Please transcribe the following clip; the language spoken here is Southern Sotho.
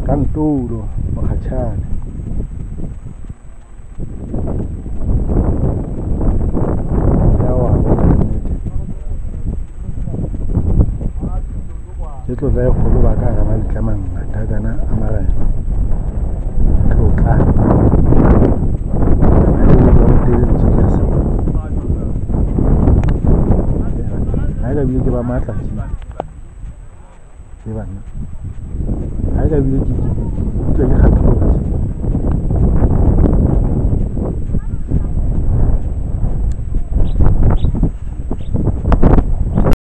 Kantoro Mokgatjhane. Ke tlotla e kgolo ba ka hara mabitla a mangata kana a marena. Tlotla. Ha e ka bile ke ba matla tje. Ke banna. Ha e ka bile ke utlwa ke kgatholoha tje.